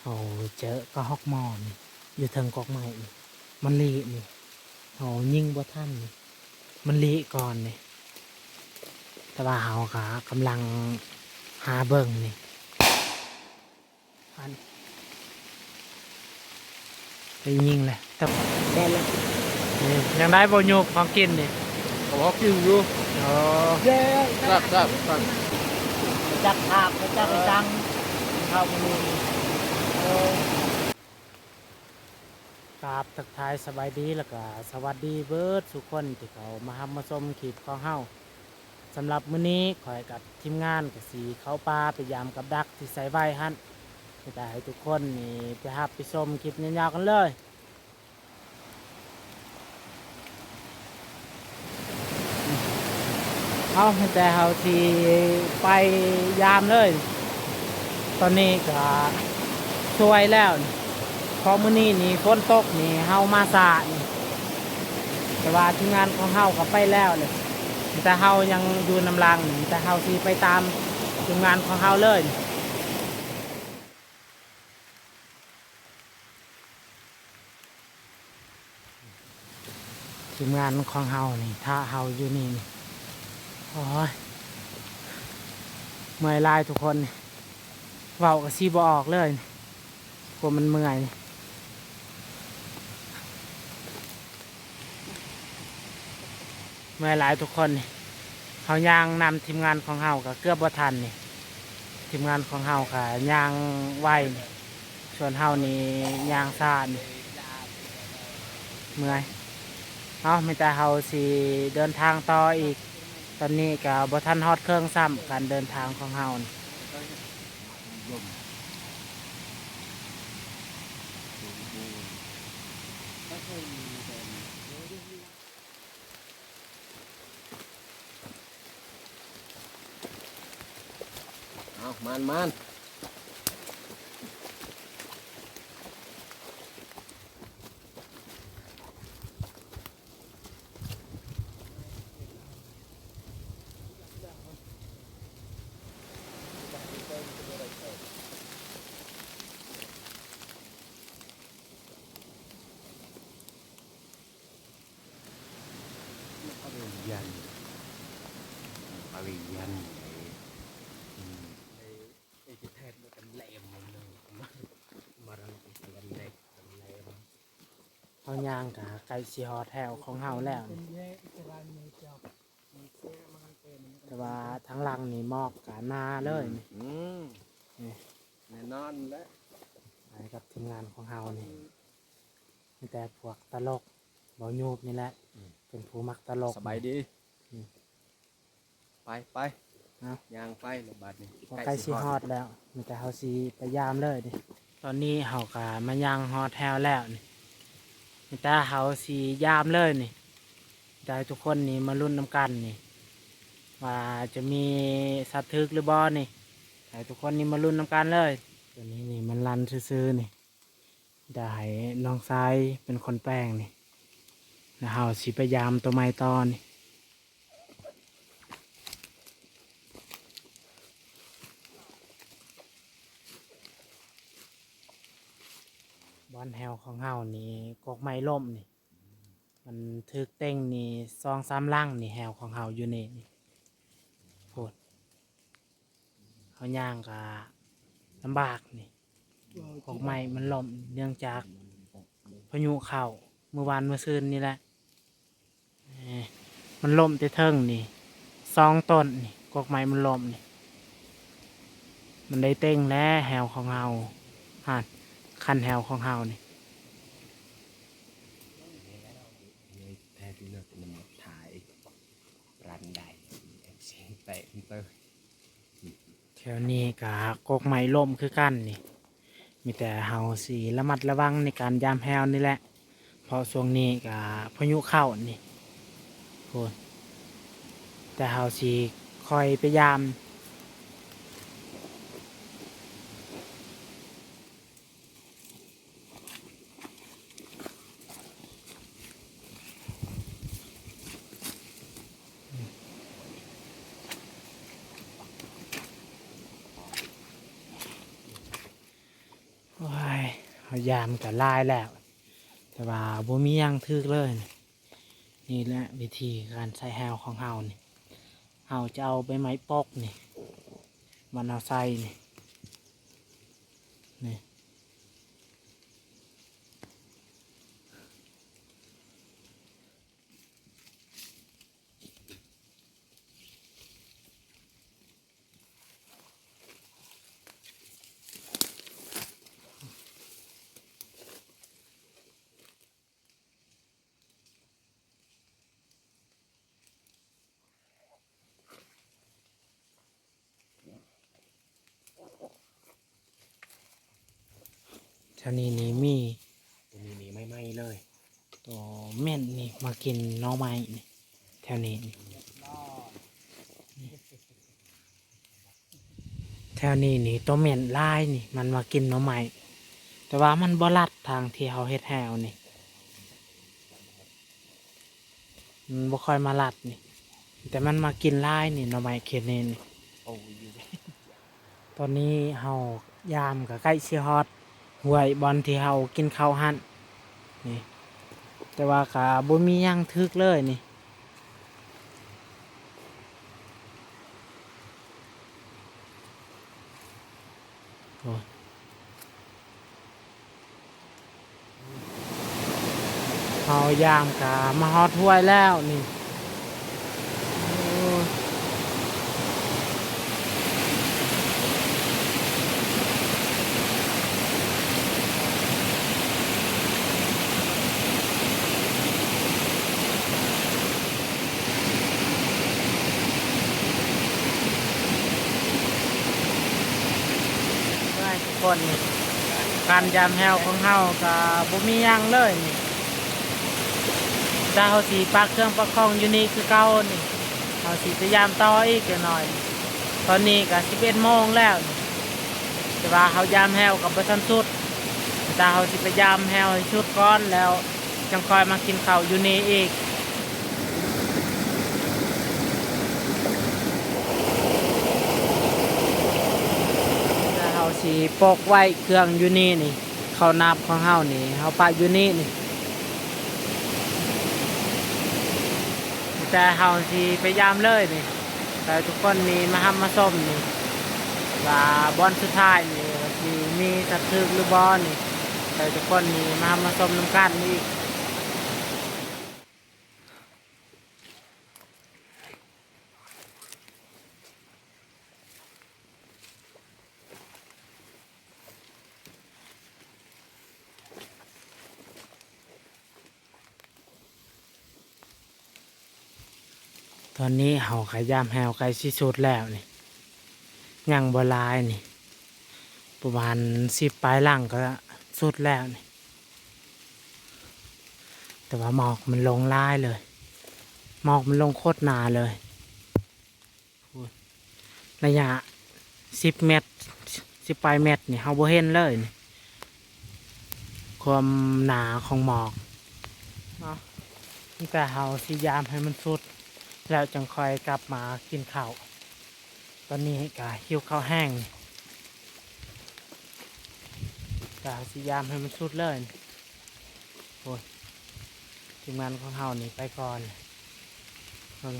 ເຮົາເຈີກະຮອກໝໍ່ນີ້ ຢູ່ເທິງກອກໄມ້ນີ້ ມັນລີ້ນີ້ ເຮົາຍິງບໍ່ທັນນີ້ ມັນລີ້ກ່ອນນີ້ ແຕ່ວ່າເຮົາກະກຳລັງຫາເບິ່ງນີ້ ອັນ ໄດ້ຍິງແລ້ວ ແຕ່ ໄດ້ແລ້ວ ເອີ ຍັງໄດ້ບໍ່ໂຍກຂອງກິນນີ້ ເອົາຂອງກິນຢູ່ ອໍ ແຊບໆ ຈັກພາບ ຈັກໄປສັ່ງເຂົ້າມື້ນີ້ ເອີ ກາບທັກທາຍສະບາຍດີ ແລ້ວກະສະຫວັດດີເບິດສູ່ຄົນທີ່ເຂົ້າມາຮັບມາຊົມຄລິບຂອງເຮົາ. ສຳລັບມື້ນີ້ຂ້ອຍກັບທີມງານກະຊິເຂົ້າປ່າໄປຢາມກັບດັກທີ່ໃສ່ໄວ້ຫັ້ນ ແລ້ວກະໃຫ້ທຸກຄົນນີ້ໄປຮັບໄປຊົມຄລິບຍາວໆກັນເລີຍ. ເອົາ ແຕ່ເຮົາຊິໄປຢາມເລີຍ ຕອນນີ້ກະສວຍແລ້ວ ເພາະມື້ນີ້ນີ້ຝົນຕົກນີ້ເຮົາມາຊ້ານີ້ ແຕ່ວ່າທີມງານຂອງເຮົາກະໄປແລ້ວນີ້ ແຕ່ເຮົາຍັງຢູ່ນຳຫຼັງນີ້ ແຕ່ເຮົາຊິໄປຕາມທີມງານຂອງເຮົາເລີຍ. ທີມງານຂອງເຮົານີ້ຖ້າເຮົາຢູ່ນີ້ ໂອ້ຍ ເມື່ອຍຫຼາຍທຸກຄົນ ເວົ້າກະຊິບໍ່ອອກເລີຍ ພວກມັນເມື່ອຍ ເມື່ອຍຫຼາຍທຸກຄົນ ເຮົາຍ່າງນຳທີມງານຂອງເຮົາກະເກືອບບໍ່ທັນນີ້ ທີມງານຂອງເຮົາກະຍ່າງໄວ ສ່ວນເຮົານີ້ຍ່າງຊ້າ ເມື່ອຍ ເອົາ ມີແຕ່ເຮົາຊິເດີນທາງຕໍ່ອີກ ຕອນນີ້ກະບໍ່ທັນຮອດເຄິ່ງຊ້ຳ ການເດີນທາງຂອງເຮົານີ້. ເອົາ ມານໆ. ປາເລຢັນ ປາເລຢັນ ອືມ ເຮົາຍ່າງກະໃກ້ຊິຮອດແຖວຂອງເຮົາແລ້ວນີ້ ແຕ່ວ່າທາງຫຼັງນີ້ໝອກກະໜາເລີຍນີ້ ອືມ ນີ້ ແນ່ນອນແຫຼະ ໄປກັບທີມງານຂອງເຮົານີ້ ມີແຕ່ພວກຕະຫຼົກ ເບົາຍູບນີ້ແຫຼະ ອືມ ເປັນຜູ້ມັກຕະຫຼົກ ສະບາຍດີ ອືມ ໄປ ໄປ ເອົ້າ ຍ່າງໄປແລ້ວບາດນີ້ ພວກໃກ້ຊິຮອດແລ້ວ ມີແຕ່ເຮົາຊິໄປຢາມເລີຍນີ້ ຕອນນີ້ເຮົາກະມາຍ່າງຮອດແຖວແລ້ວນີ້ ມີແຕ່ເຮົາຊິຢາມເລີຍນີ້ ຢາກໃຫ້ທຸກຄົນນີ້ມາລຸ້ນນຳກັນນີ້ ວ່າຈະມີສັດຖືກຫຼືບໍ່ນີ້ ໃຫ້ທຸກຄົນນີ້ມາລຸ້ນນຳກັນເລີຍ ຕົວນີ້ນີ້ມັນລັນຊື່ໆນີ້. ດຽວໃຫ້ນ້ອງຊາຍເປັນຄົນແປງນີ້ ແລ້ວເຮົາຊິໄປຢາມໂຕໃໝ່ຕໍ່ນີ້ ບ່ອນແຖວຂອງເຮົານີ້ ກົກໄມ້ລົ້ມນີ້ ມັນຖືກເຕັງນີ້ ສອງສາມຫຼັງນີ້ ແຖວຂອງເຮົາຢູ່ນີ້ ນີ້ ພຸ້ນ. ເຮົາຍ່າງກະລຳບາກນີ້ ກົກໄມ້ມັນລົ້ມ ເນື່ອງຈາກພາຍຸເຂົ້າມື້ວານມື້ຊືນນີ້ແຫຼະ ເອີ ມັນລົ້ມແຕ່ເທິງນີ້ ສອງຕົ້ນນີ້ ກົກໄມ້ມັນລົ້ມນີ້ ມັນໄດ້ເຕັງແລ້ວແຖວຂອງເຮົາ ຫັ້ນ ຄັນແຖວຂອງເຮົານີ້ ແຖວນີ້ກະກົກໄມ້ລົ້ມຄືກັນນີ້ ມີແຕ່ເຮົາຊິລະມັດລະວັງໃນການຢາມແຖວນີ້ແຫຼະ ເພາະຊ່ວງນີ້ກະພາຍຸເຂົ້ານີ້ ພຸ້ນ ແຕ່ເຮົາຊິຄ່ອຍໄປຢາມ. ໂອ້ຍ ຍາມກໍຫຼາຍແລ້ວ ແຕ່ວ່າບໍ່ມີຫຍັງຖືກເລີຍ. ນີ້ແຫຼະວິທີການໃຊ້ແຮ້ວຂອງເຮົານີ້ ເຮົາຈະເອົາໃບໄມ້ປົກນີ້ ມັນເອົາໃສ່ນີ້ ນີ້. ແຖວນີ້ນີ້ມີ ຕົວນີ້ນີ້ໃໝ່ໆເລີຍ ຕົວເໝັ້ນນີ້ມາກິນໜໍ່ໄມ້ນີ້ ແຖວນີ້ນີ້ ແຖວນີ້ນີ້ຕົວເໝັ້ນຫຼາຍນີ້ ມັນມາກິນໜໍ່ໄມ້ ແຕ່ວ່າມັນບໍ່ລັດທາງທີ່ເຮົາເຮັດແຮ້ວນີ້. ມັນບໍ່ຄ່ອຍມາລັດນີ້ ແຕ່ມັນມາກິນຫຼາຍນີ້ ໜໍ່ໄມ້ເຂດນີ້ນີ້. ໂອ້ຍ ຕອນນີ້ເຮົາຍາມກໍໃກ້ຊິຮອດຫ້ວຍບ່ອນທີ່ເຮົາກິນເຂົ້າຫັ້ນນີ້ ແຕ່ວ່າກໍບໍ່ມີຫຍັງຖືກເລີຍນີ້. ໂອ້ຍ ເຮົາຍາມກະມາຮອດຫ້ວຍແລ້ວນີ້ ໂອ້ຍ. ເມື່ອຍທຸກຄົນນີ້ ການຢາມແຮ້ວຂອງເຮົາກະບໍ່ມີຫຍັງເລີຍນີ້ ແຕ່ເຮົາຊິປະເຄື່ອງປະຂອງຢູ່ນີ້ຄືເກົ່ານີ້ ເຮົາຊິໄປຢາມຕໍ່ອີກຈັກໜ້ອຍ. ຕອນນີ້ກະສິບເອັດໂມງແລ້ວນີ້ ແຕ່ວ່າເຮົາຢາມແຮ້ວກໍບໍ່ທັນສຸດ ແຕ່ເຮົາຊິໄປຢາມແຮ້ວໃຫ້ສຸດກ່ອນ ແລ້ວຈັ່ງຄ່ອຍມາກິນເຂົ້າຢູ່ນີ້ອີກ. ແລ້ວເຮົາຊິປົກໄວ້ເຄື່ອງຢູ່ນີ້ນີ້ ເຂົ້າໜາບຂອງເຮົານີ້ ເຮົາປະຢູ່ນີ້ນີ້ ແຕ່ເຮົາຊິໄປຢາມເລີຍນີ້ ແລ້ວທຸກຄົນນີ້ມາຮັບມາຊົມນີ້ ວ່າບ່ອນສຸດທ້າຍນີ້ວ່າຊິມີສັດຖືກຫຼືບໍ່ນີ້ ແລ້ວທຸກຄົນນີ້ມາຮັບມາຊົມນຳກັນອີກ. ຕອນນີ້ເຮົາກະຢາມແຮ້ວໃກ້ຊິສຸດແລ້ວນີ້ ຍັງບໍ່ຫຼາຍນີ້ ປະມານສິບປາຍຫຼັງກະສຸດແລ້ວນີ້ ແຕ່ວ່າໝອກມັນລົງຫຼາຍເລີຍ ໝອກມັນລົງໂຄດໜາເລີຍ. ໄລຍະສິບແມັດ ສິບປາຍແມັດນີ້ເຮົາບໍ່ເຫັນເລີຍນີ້ ຄວາມໜາຂອງໝອກເນາະ. ມີແຕ່ເຮົາຊິຢາມໃຫ້ມັນສຸດ ແລ້ວຈັ່ງຄ່ອຍກັບມາກິນເຂົ້າ. ຕອນນີ້ກະຫິວເຂົ້າແຮງ ກະຊິຢາມໃຫ້ມັນສຸດເລີຍ. ໂອ້ຍ ທີມງານຂອງເຮົານີ້ໄປກ່ອນ. ເບິ່ງ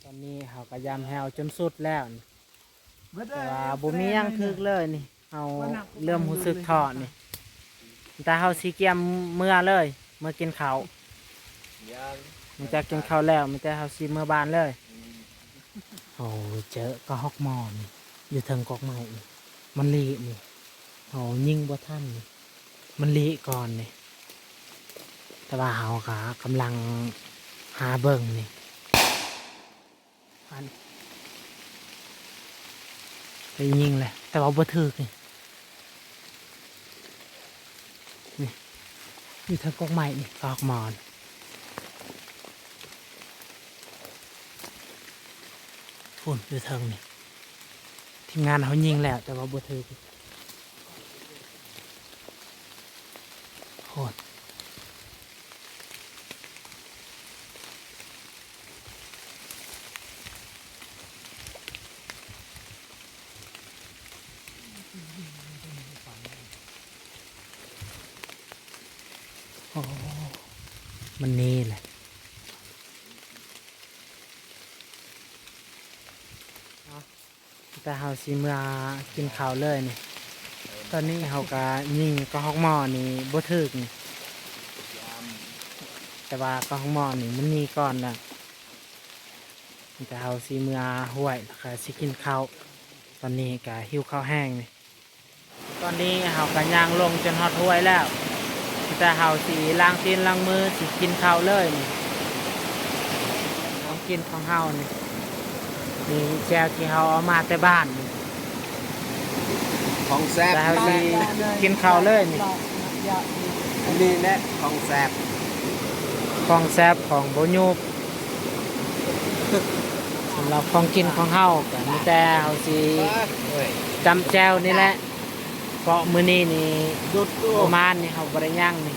ຕອນນີ້ເຮົາກະຢາມແຮ້ວຈົນສຸດແລ້ວ ແຕ່ວ່າບໍ່ມີຫຍັງຖືກເລີຍນີ້ ເຮົາເລີ່ມຮູ້ສຶກທໍ້ນີ້. ແຕ່ເຮົາຊິກຽມເມືອເລີຍ ເມືອກິນເຂົ້າ ຫຼັງຈາກກິນເຂົ້າແລ້ວ ມີແຕ່ເຮົາຊິເມືອບ້ານເລີຍ. ເຮົາເຈີກະຮອກໝໍນີ້ ຢູ່ເທິງກອກໄມ້ນີ້ ມັນລີ້ນີ້ ເຮົາຍິງບໍ່ທັນນີ້ ມັນລີ້ກ່ອນນີ້. ແຕ່ວ່າເຮົາກະກຳລັງຫາເບິ່ງນີ້ ອັນ ໄປຍິງແຫຼະ ແຕ່ວ່າບໍ່ຖືກນີ້ ນີ້ ຢູ່ເທິງກອກໄມ້ນີ້ ກະຮອກໝໍນີ້. ພຸ້ນ ຢູ່ເທິງນີ້ ທີມງານເຮົາຍິງແລ້ວ ແຕ່ວ່າບໍ່ຖືກ. ໂອ້ຍ ໂອ້ ມັນນີ້ແຫຼະ. ແຕ່ເຮົາຊິເມືອກິນເຂົ້າເລີຍນີ້. ຕອນນີ້ເຮົາກະຍິງກະຮອກໝໍ້ນີ້ບໍ່ຖືກນີ້ ແຕ່ວ່າກະຮອກໝໍ້ນີ້ມັນໜີກ່ອນແລ້ວ. ແຕ່ເຮົາຊິເມືອຫ້ວຍ ແລ້ວກະຊິກິນເຂົ້າ. ຕອນນີ້ກະຫິວເຂົ້າແຮງນີ້. ຕອນນີ້ເຮົາກະຍ່າງລົງຈົນຮອດຫ້ວຍແລ້ວ ແຕ່ເຮົາຊິລ້າງຕີນລ້າງມື ຊິກິນເຂົ້າເລີຍນີ້. ຂອງກິນຂອງເຮົານີ້ ມີແຈ່ວທີ່ເຮົາເອົາມາແຕ່ບ້ານນີ້ ຂອງແຊບ ແຕ່ເຮົາຊິກິນເຂົ້າເລີຍນີ້. ອັນນີ້ແຫຼະຂອງແຊບ ຂອງແຊບຂອງບໍ່ຫຍຸບ. ສຳລັບຂອງກິນຂອງເຮົາກະມີແຕ່ເຮົາຊິຈ້ຳແຈ່ວນີ້ແຫຼະ ເພາະມື້ນີ້ນີ້ປະມານນີ້ເຮົາບໍ່ໄດ້ຫຍັງນີ້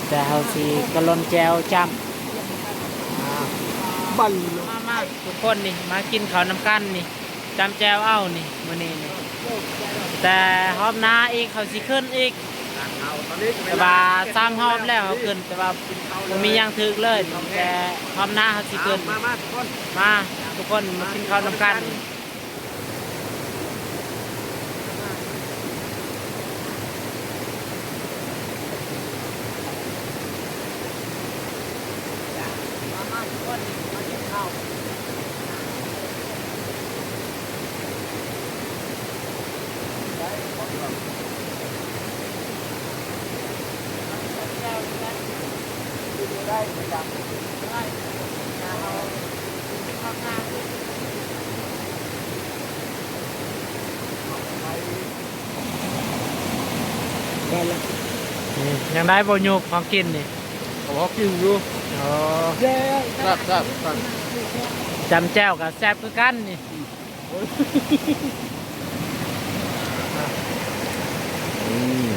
ແຕ່ເຮົາຊິກະລ່ອນແຈ່ວຈ້ຳ. ມາໆ ທຸກຄົນນີ້ ມາກິນເຂົ້ານຳກັນນີ້ ຈ້ຳແຈ່ວເອົານີ້ ມື້ນີ້ນີ້. ແຕ່ຮອບໜ້າອີກເຮົາຊິຂຶ້ນອີກ ແຕ່ວ່າສາມຮອບແລ້ວເຮົາຂຶ້ນ ແຕ່ວ່າບໍ່ມີຫຍັງຖືກເລີຍ. ແຕ່ຮອບໜ້າເຮົາຊິຂຶ້ນ ມາໆ ທຸກຄົນ ມາທຸກຄົນ ມາກິນເຂົ້ານຳກັນ. ໄດ້ລະ ນີ້ ຍັງໄດ້ບໍ່ຫຍຸບຂອງກິນນີ້? ເອົາ ເຮົາກິນຢູ່. ອໍ ແຊບໆ ຈ້ຳແຈ່ວກະແຊບຄືກັນນີ້. ອືມ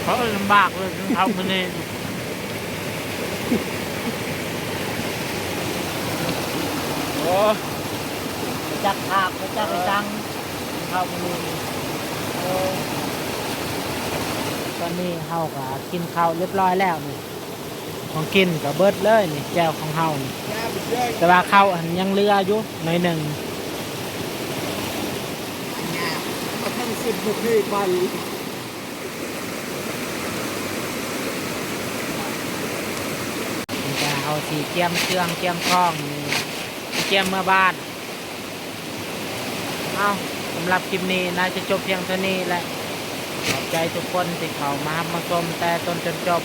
ເຂົາເອີ້ນລຳບາກເລີຍ ກິນເຂົ້າມື້ນີ້. ໂອ້ ບໍ່ຈັກພາບ ບໍ່ຈັກໄດ້ສັ່ງ ກິນເຂົ້າມື້ນີ້. ໂອ້ ຕອນນີ້ເຮົາກະກິນເຂົ້າລຽບຮ້ອຍແລ້ວນີ້. ຂອງກິນກະເບິດເລີຍນີ້ ແຈ່ວຂອງເຮົານີ້ ແຕ່ວ່າເຂົ້າຫັ້ນຍັງເຫຼືອຢູ່ໜ້ອຍໜຶ່ງ. ນີ້ກະເຮົາຊິກຽມເຄື່ອງກຽມຂອງນີ້ ກຽມເມືອບ້ານ. ເອົາ ສຳລັບຄລິບນີ້ໜ້າຈະຈົບພຽງເທົ່ານີ້ແຫຼະ. ຂອບໃຈທຸກຄົນທີ່ເຂົ້າມາຮັບມາຊົມແຕ່ຕົ້ນຈົນຈົບ.